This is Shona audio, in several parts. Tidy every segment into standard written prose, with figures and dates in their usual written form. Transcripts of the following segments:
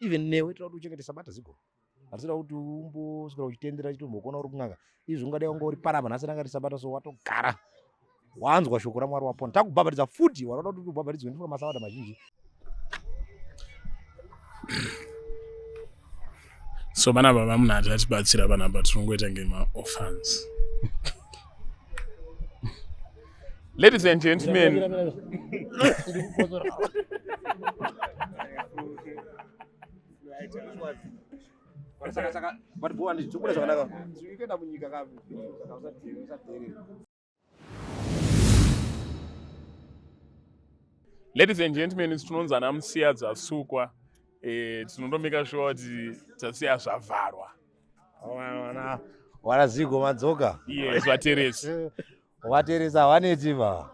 Even newe tinoda kuti uchengete sabata zigo. Hatinoda kuti umboswera uchitendera chitombokuona uri kun'anga. Izvi ungadai wanga uri panapa nhasi ranga risabata so watogara. Wanzwa shoko raMwari wapona. Takubhabhatidza futi wanoda kuti ubhabhatidzwe ndifunga masabata mazhinji. So panapa vamunhu atibatsira panapa tinongoita nge maorphans. Ladies and gentlemen. Ladies and gentlemen, isu tinonzi ana musiya dzasukwa eh, tinondomeka sure kuti tasiya zvavharwa. Wana zigo madzoka. Yes, vateresi. Vateresi havaneti va.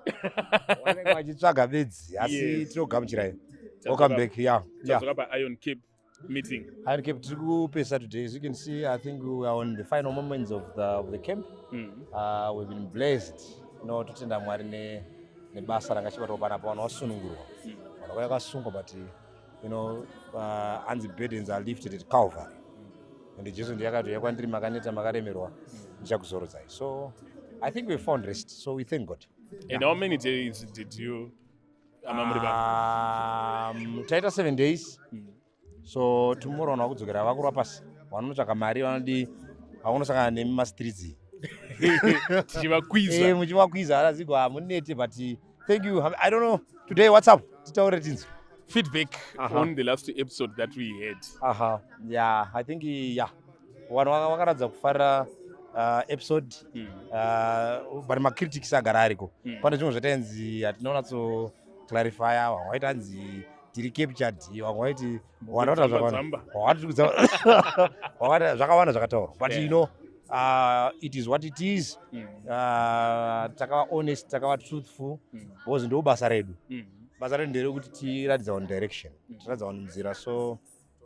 Vanenge vachitsvaga bedzi asi tinogamuchirai. Welcome back. Yeah. Yeah. Tadzoka pa Iron Cape meeting. Iron Cape tiri kupesa today. As you can see, I think we are on the final moments of the camp. We've been blessed. No, totenda Mwari ne nebasa ranga chibatwa panapa vanhu vasunungurwa. Vanhu vaya vakasungwa but you know hanzi burdens are lifted at Calvary. And Jesu ndiye akati uyai kwandiri makaneta makaremerwa ndichakuzorodzai. So I think we found rest. So we thank God. And how many days did you amamuri pa? Taita 7 days. So tomorrow vanhu vakudzokera vakurwa pasi. Vanotsvaka mari vanodi vakunosangana nemi mastreets. Tichivakwiza. Muchivakwiza ana zigo hamunete but thank you. I don't know today what's up? Titaure tinzwe. Feedback on the last episode that we had. Aha. Yeah, I think yeah. Vanhu vakaratidza kufarira episode. But macritics agara ariko. Pane zvimwe zvatainzi hatinonatso clarify, vamwe vaiti hanzi tiri captured, vamwe vaiti vanotaura zvakawanda. Zvakawanda zvakataurwa. But you know, it is what it is. Takava honest, takava truthful because ndo basa redu. Basa redu nderekuti tiratidza vanhu direction, tiratidza vanhu nzira. So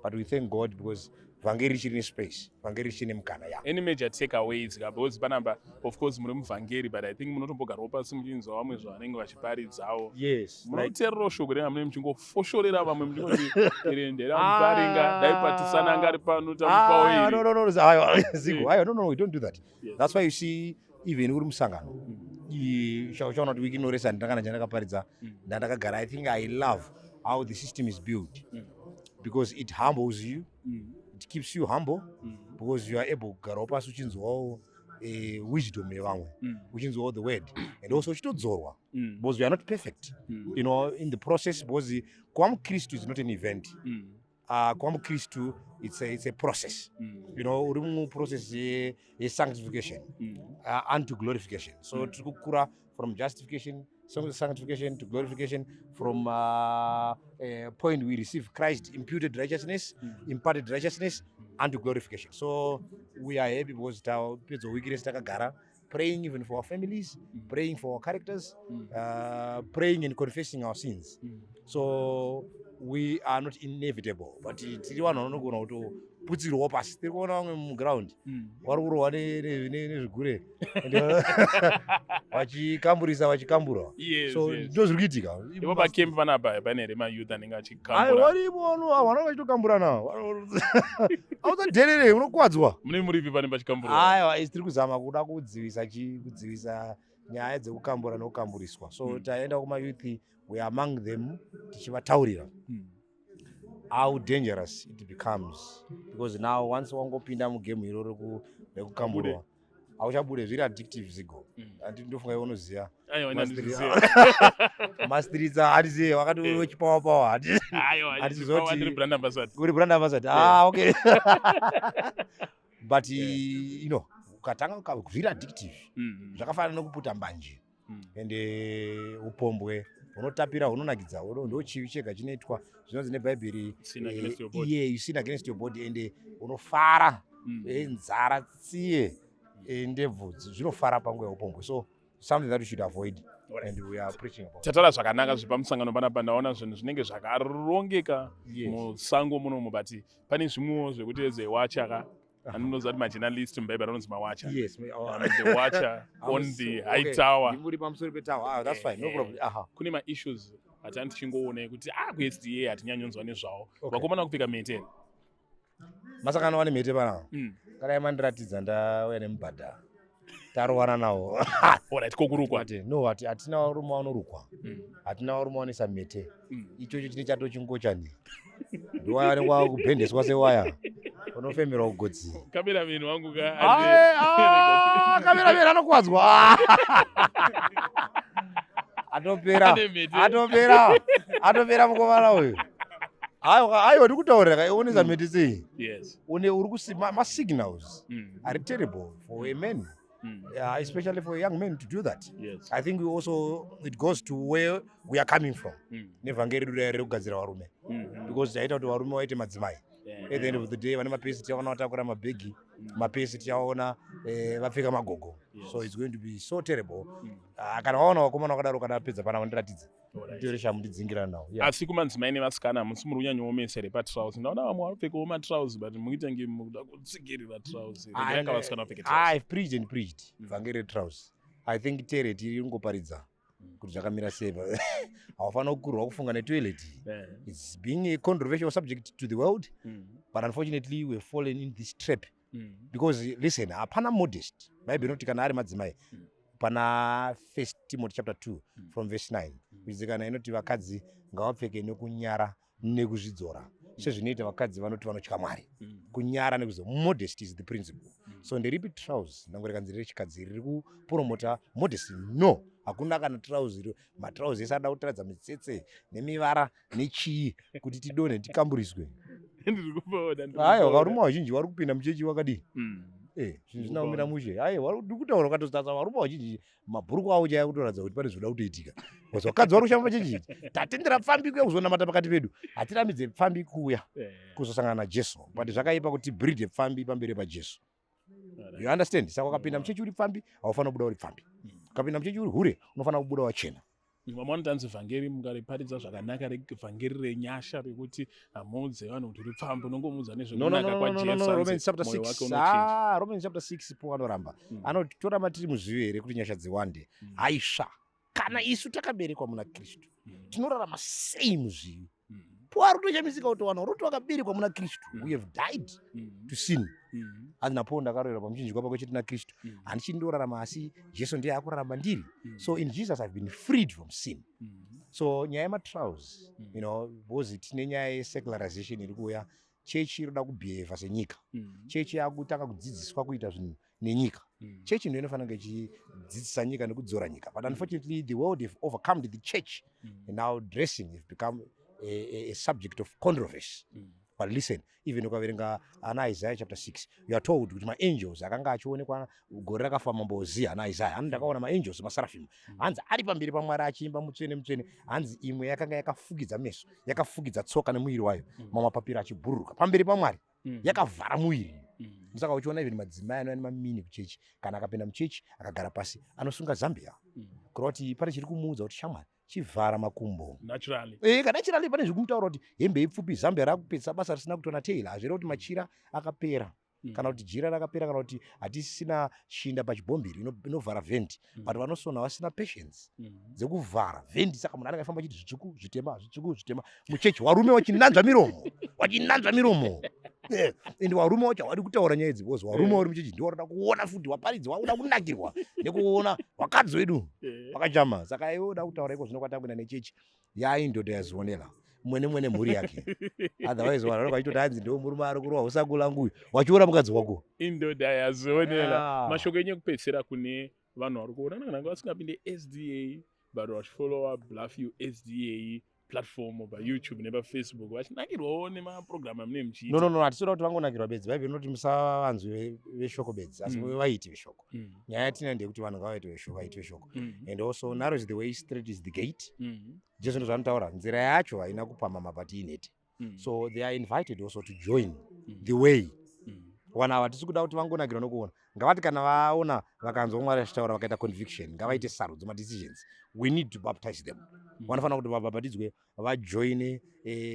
but we thank God because vhangeri richiri nespace, vhangeri richiri nemukana. Yeah. Any major takeaways ka? Because panapa of course muri muvhangeri but I think munotombogarawo pasi muchinzwa vamwe zvavanenge vachiparidzawo. Yes. Munoteererawo shoko renga mune muchingofoshorera vamwe muchingoti iri nderamuparinga dai patisana anga ari pano tamupawo iri. No. Zigo, aiwa, no, we don't do that. That's why you see even uri musangano uchaona kuti wiki inoresa ndakana chandakaparidza ndandakagara. I think I love how the system is built because it humbles you. It keeps you humble because you are able kugarawo pasi uchinzwawo wisdom yevamwe, uchinzwawo the word and also uchitodzorwa because we are not perfect in the process, because kuva mukristu is not an event. Kuva mukristu it's a process. Uri muprocess yesanctification unto glorification. So tiri kukura from justification, sanctification to glorification, from point we receive Christ imputed righteousness, imparted righteousness unto glorification. So we are happy because tapedza wiki rese takagara praying even for our families, praying for our characters, praying and confessing our sins. So we are not inevitable, but tiri vanhu vanogona kutoputsirwawo pasi. Tiri kuona vamwe muground vari kurohwa nezvigure vachikamburisa vachikambura. So ndo zviri kuitika. Ivo pacamp panapa pane here mayouth anenge achikambura? Varipo vanenge vachitokamburana. Ausadherere unokuwadzwa. Mune muripi pane pachikambura? Aiwa, isi tiri kuzama kuda kudzivisa kudzivisa nyaya dzekukambura nekukamburiswa. So taenda kumayouth, we are among them tichivataurira how dangerous it becomes, because now once wangopinda mugame iro rekukamburwa hauchabude, zviri addictive zigo. Andi ndofunga iwe unoziva. Aiwa, ndinoziva. Mastreets hatizive wakati wechipawa pawa. Aiwa, Hatizoti- ndiri brand ambassador. Uri brand ambassador. Ah, okay, but ukatanga zviri addictive. Zvakafanana nekuputa mbanje. Ende upombwe hunotapira, hunonakidza, ndo chivi chega chinoitwa zvinonzi nebhaibheri Sin against your body. Iye, you sin against your body ende unofara. Nzara, tsiye, ndebvu zvinofara panguva yeupombwe. So something that we should avoid and we are preaching about. Tataura zvakanaka zvepamusangano panapa. Ndaona zvinhu zvinenge zvakarongeka musango munomu, but pane zvimwewo zvekuti as a watcher ka, andinoziva kuti majournalist mubhaibheri anonzi mawatcher. Yes. I'm the watcher on the high tower. Ndimuri pamusoro petower. Ah, that's fine, no problem. Aha. Kune maissues. Hatani tichingoona kuti a kuSDA hatinyanyonzwa nezvawo. Vakomana kupfeka mhete here? Masangano vane mhete panapa. Kana mandiratidza, ndauya nemubhadharo, tarovana nawo. Alright, kokurukwa? No, hatina varume vanorukwa. Hatina varume vanoisa mhete. Ichocho chine chatochingochani, ndiwaya nekubhendeswa sewaya unofemerwa kugotsi. Cameraman wangu ka. Cameraman anokuwadzwa, atopera. Ane mhete. Atopera, atopera mukomana uyu. Aiwa, aiwa, ndikutaurira ka, onesa mhete sei? Une uri kusi masignals are terrible for a man, yeah, especially for a young man to do that. I think we also, it goes to where we are coming from nevhangeri redu rekugadzira varume, because taita kuti varume vaite madzimai. At the end of the day, vane mapesi tichaona vatakura mabhegi, mapesi tichaona vapfeka magogo. So it's going to be so terrible. Ah, kana waona vakomana vakadaro, kana apedza pana, vandiratidze, nditore shamu ndidzingirana nawo. Yeah. Asi kumadzimai nevasikana, musi muri kunyanyoomesa here patrousers? Ndaona vamwe vanopfekawo matrousers, but mukuita nge mukuda kutsikirira trousers. Regai vasikana vapfeke trousers. I've preached and preached vhangeri retrousers. I think tere tiri kungoparidza kuti zvakamira sei. Haufanira kukurwa kufunga netoilet. It's being a controversial subject to the world, but unfortunately we've fallen in this trap because, listen, hapana modest. Bhaibheri inoti kana ari madzimai, pana First Timothy chapter 2 from verse 9, kudzikana inoti vakadzi ngavapfeke nekunyara nekuzvidzora, sezvinoita vakadzi vanoti vanotya Mwari. Kunyara nekuzo, modesty is the principle. So nderipi trousers ndangoreka nzira rechikadzi riri kupromota modesty? No, hakuna kana trouser. Matrousers ese ada kutaradza mitsetse nemivara nechii kuti tidonhe, tikamburiswe. Ndiri kupaona, ndiri Aiwa, kupaona. Varume vazhinji vari kupinda muchechi wakadii? Zvinhu zvisina kumira mushe. Aiwa, ndiri kutaura, ukatotadza varume vazhinji mabhuruku avo chaiya kutoratidza kuti pane zvinoda kutoitika, because vakadzi vari kushamba pachechi. Tatendera pfambi kuuya kuzonamata pakati pedu. Hatirambidze pfambi kuuya kuzosangana naJesu, but zvakaipa kuti breed pfambi pamberi paJesu. You understand? Saka ukapinda muchechi uri pfambi, haufanira kubuda uri pfambi. Ukapinda muchechi uri hure, unofanira kubuda wachena. Vamwe vanotanzi vhangeri mukariparidza zvakanaka, vhangeri renyasha rekuti hamuudze vanhu kuti uri pfambi, unongomuudza No, no, nezvekunaka no, no, no, no, kwaJesu. no, Romans chapter Mwoyo wake 6. unochinja. Ah, Romans chapter 6 po anoramba. Anotora matiri muzivi here kuti nyasha dziwande? Haisva. Kana isu takaberekwa muna Kristu, tinorarama sei muzvivi? Po ari kutoshamisika kuti vanhu vari kuti vakaberekwa muna Kristu, we have died to sin. Hanzi naPaul, ndakaroverwa pamuchinjikwa pamwe chete naKristu, handichindorarama, asi Jesu ndiye akurarama ndiri. So in Jesus I've been freed from sin. So nyaya yematrousers, because tine nyaya yesecularization iri kuuya, chechi inoda kubehava senyika. Chechi yakutanga kudzidziswa kuita zvinhu nenyika. Chechi ndo inofanira kunge ichidzidzisa nyika nekudzora nyika, but unfortunately the world have overcome the church, and now dressing have become a subject of controversy. But listen, even ukaverenga ana Isaiah chapter 6, you are told kuti maangels akanga achionekwa gore rakafa mambo Uziya. Ana Isaiah hanzi, "Ndakaona maangels, maseraphim," hanzi, "ari pamberi paMwari achiimba mutsvene, mutsvene." Hanzi imwe yakanga yakafukidza meso, yakafukidza tsoka nemuviri wayo, mamwe mapapiro achibhururuka pamberi paMwari, yakavhara muviri. Saka uchiona even madzimai anouya nemamini kuchechi, kana akapinda muchechi akagara pasi, anosunga zambia, kureva kuti pane chiri kumuudza kuti, "Shamwari, chivhara makumbo." Naturally. Kana chirali pane zviri kumutaura kuti hembe ipfupi, zambia rakupedzisa basa risina kutona tailor. Hazvireva kuti machira akapera kana kuti jira rakapera, kana kuti hatisina shinda pachibhombiri inovhara vent, but vanosona vasina patience dzekuvhara vent. Saka munhu anenge afamba achiti zvitsvuku, zvitema, zvitsvuku, zvitema muchechi, varume vachinanzva miromo, vachinanzva miromo. And varume vacho havadi kutaura nyaya idzi, because varume vari muchechi ndivo vanoda kuona futi vaparidzi, vakuda kunakirwa nekuona vakadzi vedu vakachama. Saka iwe uda kutaura iko zvino kwatakuenda nechechi, yaindoda yazionera mwene mwene mhuri yake. Otherwise vanhu vanenge vachitoti hanzi ndo murume ari kurova usakulanguyu, wachiona mukadzi wako. Indoda yazionera. Ah. Mashoko enyu ekupedzisira kune vanhu vari kuona kana vasingapinde SDA but vachifollowa Bluffview SDA platform paYouTube nepaFacebook, vachinakirwawo nemapurogiramu amunee muchiita. No, hatisi kuda kuti vangonakirwa bedzi. Bhaibheri rinoti musavanzwi veshoko bedzi, asi vaiti veshoko. Nyaya yatina ndeyekuti vanhu ngavaite veshoko, vaiti veshoko. And also, narrow is the way, straight is the gate. Jesu ndozvaanotaura, nzira yacho haina kupamhama, but inete. So they are invited also to join the way. Vanhu ava hatisi kuda kuti vangonakirwa nokuona. Ngavati kana vaona, vakanzwa Mwari achitaura, vakaita conviction, ngavaite sarudzo, madecisions. We need to baptize them. Vanofanira kuti vabhabhatidzwe, vajoine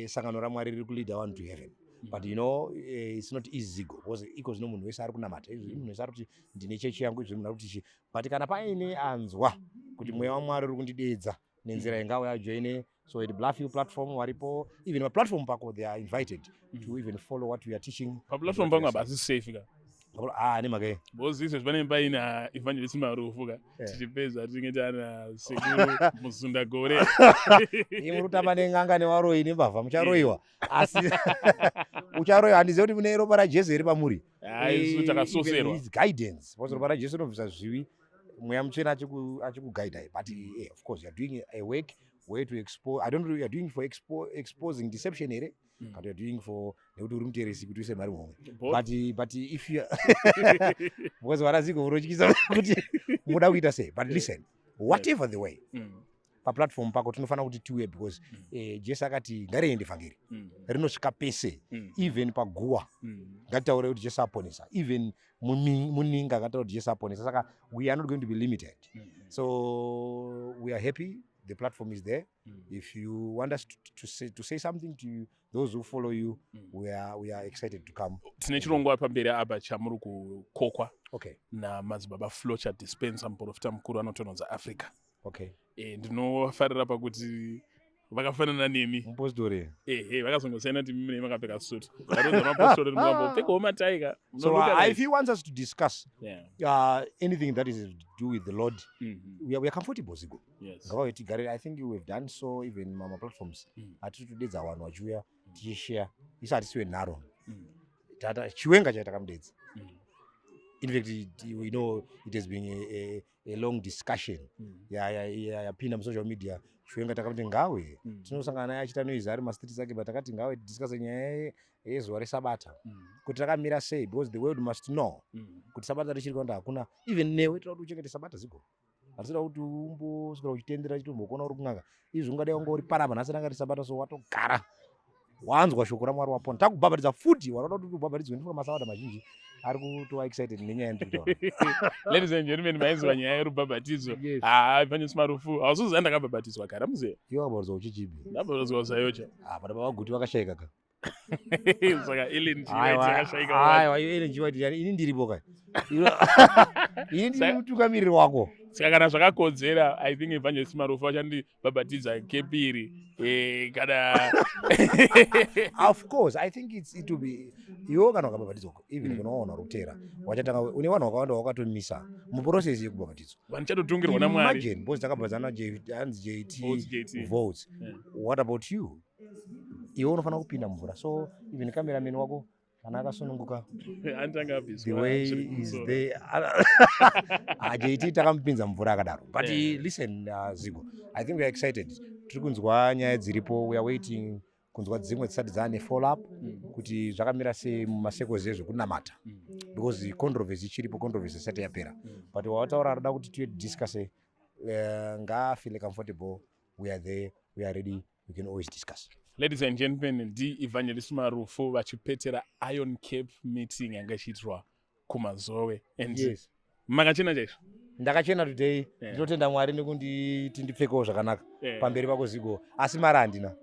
sangano raMwari riri kuleada vanhu to heaven. But it's not easy go, because iko zvino munhu wese ari kunamata izvi, munhu wese ari kuti ndine chechi yangu izvi, munhu ari kuti chi. But kana paine anzwa kuti mweya waMwari uri kundideedza nenzira, ingauya ajoine. So at Bluffview platform varipo, even maplatform pako, they are invited to even follow what we are teaching. Paplatform pangu hapasi safe ka. Ah, nemake. Because izvezvi panenge paina Evangelist Marufu ka. Tichipedza tinenge tana Sekuru Muzunda Gore. Imi muri kutamba nen'anga nevaroyi nembavha, mucharoyiwa. Asi ucharoyiwa, handizivi kuti mune ropa raJesu here pamuri. Hai, isu Even takasoserwa. his guidance, because ropa raJesu rinobvisa zvivi, Mweya Mutsvene achikuguidai. But of course you are doing a work where to expose. I don't know, you are doing for exposing deception here, but you are doing for nekuti uri muteresi kuti uise mari muhomwe. Both. But if you, because varaziko unotyisa kuti muda kuita sei. But listen, whatever the way, paplatform pako tinofanira kuti tiuye, because Jesu akati ngariende vhangeri, rinosvika pese, even paguwa. Ngatitaure kuti Jesu aponesa. Even muninga akataura kuti Jesu aponesa. Saka we are not going to be limited. So we are happy the platform is there. If you want us to say something to those who follow you, we are excited to come. Tine chirongwa pamberi apa chamuri kukokwa namadzibaba Flocha Dispenser, muprofita mukuru anotonhodza Africa. Ndinofarira pakuti vakafanana nemi. Mupostori. Ehe, vakazongosiyana kuti mune makapfeka suit. Varodza mapostori mukambopfekawo mataika. So if he wants us to discuss anything that is to do with the Lord, we are comfortable, Zigo. Ngavauye tigare. I think we've done so even mama platforms. Hatiri kutodedza vanhu vachiuya tichishare. Isu hatisiwe nharo. Tata Chiwenga chai takamudedza. In fact, we know it has been a long discussion yapinda musocial media. Chiwenga takamuti ngawe tinosangana naye achiita noise ari mastreets ake, but takati ngawe tidiscusse nyaya yezuva resabata, kuti takamira sei, because the world must know kuti sabata richiri kuenda. Hakuna, even newe toda kuti uchengete sabata, Zigo. Hatisida kuti umboswera uchitendera chitombokuona uri kun'anga. Izvi ungadai wanga uri panapa nhasi ranga risabata, so watogara wanzwa shoko raMwari, wapona, takubhabhatidza futi. Wanoda kuti ubhabhatidzwe. Ndifunga masabata mazhinji ari kutova excited nenyaya yandiri kutaura. Ladies and gentlemen, maiziva nyaya yerubhabhatidzo. Yes. Haa, Evangelist Marufu, hausiziva ndakabhabhatidzwa kare, muziva? Iwe wakabhabhatidzwa uchichibi? Ndabhabhatidzwa ZAOGA. Ah, but baba Guti vakashayika ka. Saka Ellen G White yakashayika. Aiwa, iwe Ellen G White yani, ini ndiripo ka, ini ndiri mutungamiriri wako. Saka kana zvakakodzera, I think Evangelist Marufu vachandibhabhatidza kepiri. Kana Of course, I think it will be iwe kana wakabhabhatidzwa, even kana waona uri kutera, wachatanga une vanhu vakawanda wakatomisa muprocess yekubhabhatidzwa. Vandichatongerwa naMwari. Imagine, because takabhabhatidzana hanzi JT. Votes JT. Votes. What about you? Iwe unofanira kupinda mumvura. So even cameraman wako kana akasununguka, Anotanga the abviswa way zviri is kumusoro. there. Ah, JT takamupinza mvura akadaro. But listen, Zigo, I think we are excited. Tiri kunzwa nyaya dziripo. We are waiting kunzwa dzimwe dzisati dzaane follow up, kuti zvakamira sei mumasekos ezvekunamata, because controversy ichiripo, controversy isati yapera. But wataura arida kuti tiye discuss, ngaafeel comfortable. We are there, we are ready, we can always discuss. Ladies and gentlemen, ndi Evangelist Marufu vachipetera Iron Cape meeting yanga ichiitirwa kuMazowe. And makachena chaizvo. Ndakachena today. Ndinotenda Mwari nekunditi ndipfekewo zvakanaka pamberi pako, Zigo. Asi mari handina.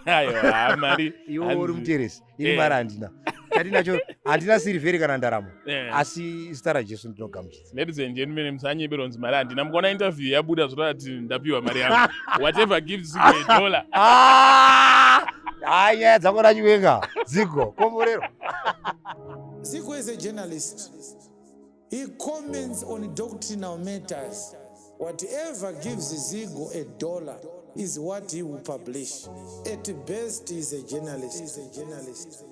Aiwa, mari Iwe uri muteresi, ini mari handina. Chandinacho, handina sirivheri kana ndaramo, asi zita raJesu ndinogamuchidza. Ladies and gentlemen, musanyeberwa kunzi mari handina. Mukaona interview yabuda, zvoreva kuti ndapiwa mari yangu. Whatever gives you a dollar. Ah! Hai, nyaya dzako naChiwenga, Zigo, komborero. Zigo is a journalist. He comments on doctrinal matters. Whatever gives Zigo a dollar is what he will publish. At best, he's a journalist. He's a journalist.